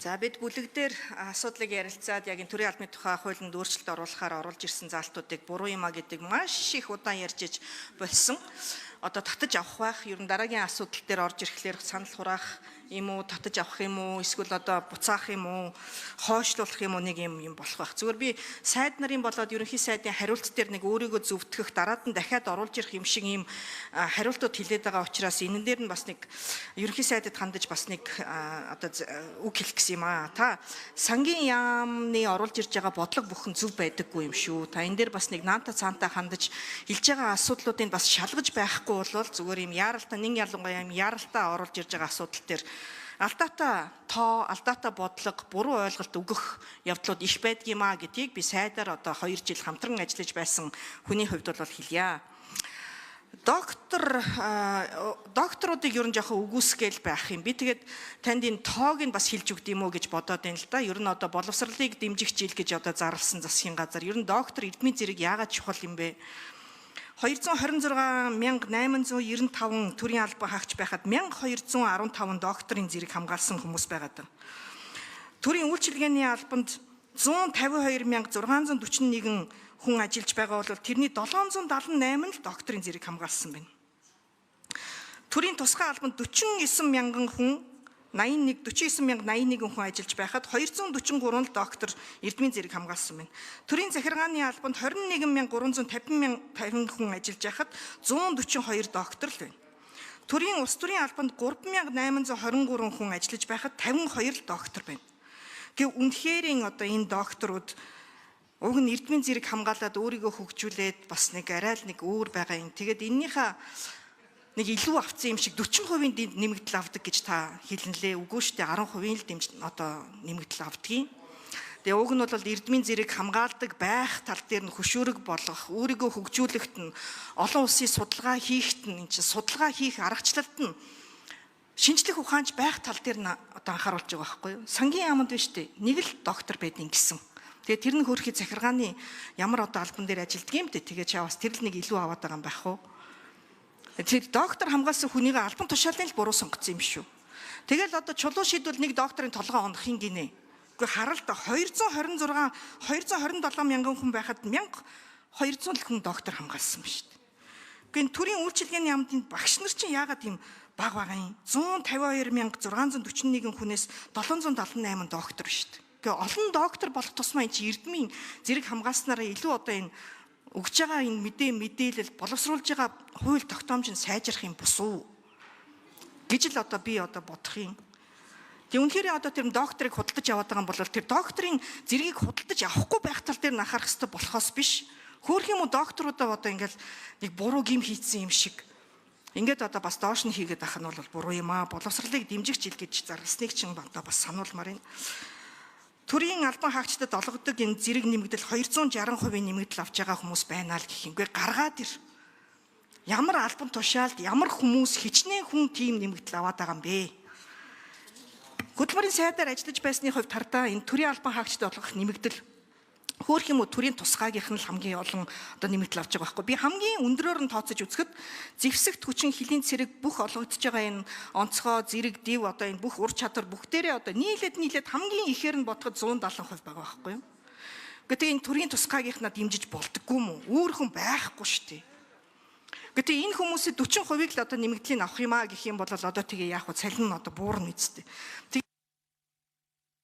За бид бүлэг дээр асуудлыг ярилцаад яг энэ төрийн албаны тухай хуулинд өөрчлөлт оруулахаар оруулж ирсэн заалтуудыг буруу юм а гэдэг маш их удаан ярьж иж болсон. Одоо татаж авах байх. Ер нь дараагийн асуудал дээр орж ирэхлээр санал хураах юм уу, татаж авах юм уу, эсвэл одоо буцаах юм уу, хойшлуулах юм уу нэг юм юм болох байх. Зүгээр би сайд нарын болоод ерөнхий сайдын хариулт дээр нэг өөрийгөө зөвтгөх, дараад нь дахиад оруулж ирэх юм шиг ийм хариултууд хилээд байгаа учраас энэн дээр нь бас нэг ерөнхий сайдад хандаж бас нэг одоо үг хэлэх гэсэн юм аа. Та сангийн яамны оруулж ирж байгаа бодлого бүхэн зөв байдаггүй юм шүү. Та энэ дээр бас нэг наанта цаантаа хандаж хэлж байгаа асуудлуудыг бас шалгаж байхгүй бол зүгээр юм яаралтай нин ялангуяа юм яаралтай оруулж ирж байгаа асуудал дээр алдаатай тоо, алдаатай бодлого, буруу ойлголт өгөх явдлууд их байдгиймаа гэдгийг би сайдаар одоо 2 жил хамтран ажиллаж байсан хүний хувьд бол хэлье. Докторуудыг ер нь жоохон үгүйсгээл байх юм. Би тэгээд танд энэ тоог нь бас хэлж өгд юм уу гэж бодоод байна л да. Ер нь одоо боловсролыг дэмжих жил гэж одоо зарласан засгийн газар. Ер нь доктор эрдмийн зэрэг яагаад чухал юм бэ? 226,895 төрийн албан хаагч байхад 1215 докторийн зэрэг хамгаалсан хүмүүс байгаад байна. Төрийн үйлчилгээний албанд 152,641 хүн ажиллаж байгаа бол тэрний 778 нь л докторийн зэрэг хамгаалсан байна. Төрийн тусгай албанд 49,000 хүн 81 49081 хүн ажиллаж байхад 243 л доктор эрдмийн зэрэг хамгаалсан байна. Төрийн захиргааны албанд 21350 50 хүн ажиллаж байхад 142 доктор л байна. Төрийн улс төрийн албанд 3823 хүн ажиллаж байхад 52 л доктор байна. Гэв үнэхэрийн одоо энэ докторууд уг нь эрдмийн зэрэг хамгаалаад өөрийгөө хөгжүүлээд бас нэг арай л нэг өөр байгаа юм. Тэгээд эннийхээ нэг илүү авсан юм шиг 40% нэмэгдэл авдаг гэж та хэлнэлээ. Үгүй шүү дээ, 10% л дэмж одоо нэмэгдэл авдгийг. Тэгээ уг нь бол эрдмийн зэрэг хамгаалдаг байх тал дээр нь хөшүүрэг болгох, өөрийгөө хөгжүүлэхт нь олон улсын судалгаа хийхт нь энэ чинь судалгаа хийх аргачлалд нь шинжлэх ухаанч байх тал дээр нь одоо анхааруулж байгаа байхгүй юу? Сангийн яамд биш үү? Нэг л доктор байдیں гэсэн. Тэгээ тэр нь хөөрхий захиргааны ямар одоо албан дээр ажилддаг юм бэ? Тэгээ чаа бас тэр л нэг илүү аваад байгаа юм байх уу? Тэр доктор хамгаалсан хүнийг албан тушаалын л буруу сонгоцсон юм шүү. Тэгэл одоо чулуу шийдвэл нэг докторын толгой онох юм гинэ. Үгүй харалт 226 227 мянган хүн байхад 1200 л хүн доктор хамгаалсан ба шүү дээ. Үгүй энэ төрийн үйлчилгээний яамдын багш нар чинь яагаад тийм баг байгаа юм? 152,641 хүнээс 778 доктор шүү дээ. Үгүй олон доктор болох тусмаа энэ чинь эрдмийн зэрэг хамгаалснараа илүү одоо энэ өгж байгаа энэ мэдээлэл боловсруулж байгаа хууль тогтоомж нь сайжрах юм бус уу гэж л одоо би одоо бодох юм. Тэг үнэхээр одоо тэр докторыг худалдаж аваад байгаа юм бол тэр докторын зэргийг худалдаж авахгүй байх тал дээр нь анхаарах хэрэгтэй болохоос биш. Хөөх юм уу докторудаа одоо ингээл нэг буруу гим хийцэн юм шиг ингээд одоо бас доош нь хийгээд ах нь бол буруу юм аа. Боловсролыг дэмжих жил гэж зарласныг чинь одоо бас сануулмаар байна. Төрийн албан хаагчдад олгодог энэ зэрэг нэмэгдэл 260% нэмэгдэл авч байгаа хүмүүс байна л гэх юмгүй гаргаад ир. Ямар албан тушаалд ямар хүмүүс хичнээн хүн тийм нэмэгдэл аваад байгаа юм бэ? Хөдөлмөрийн сайдаар ажиллаж байсны хувьд хардаа энэ төрийн албан хаагчдад олгох нэмэгдэл хөөх юм уу төрийн тусгаагийнх нь л хамгийн олон одоо нэмэгдэл авч байгаа байхгүй. Би хамгийн өндрөөр нь тооцож үзэхэд зэвсэгт хүчин хөлийн цэрэг бүх олгогдож байгаа энэ онцгой зэрэг див одоо энэ бүх ур чадвар бүгдээрээ одоо нийлээд хамгийн ихээр нь бодоход 170% байгаа байхгүй юу. Гэхдээ энэ төрийн тусгаагийнхнаа дэмжиж болдоггүй юм уу? Өөр хүн байхгүй шүү дээ. Гэхдээ энэ хүмүүсийн 40%-ийг л одоо нэмэгдлийг авах юм а гэх юм бол одоо тэгээ яах вэ? Цалин нь одоо буурна үсттэй.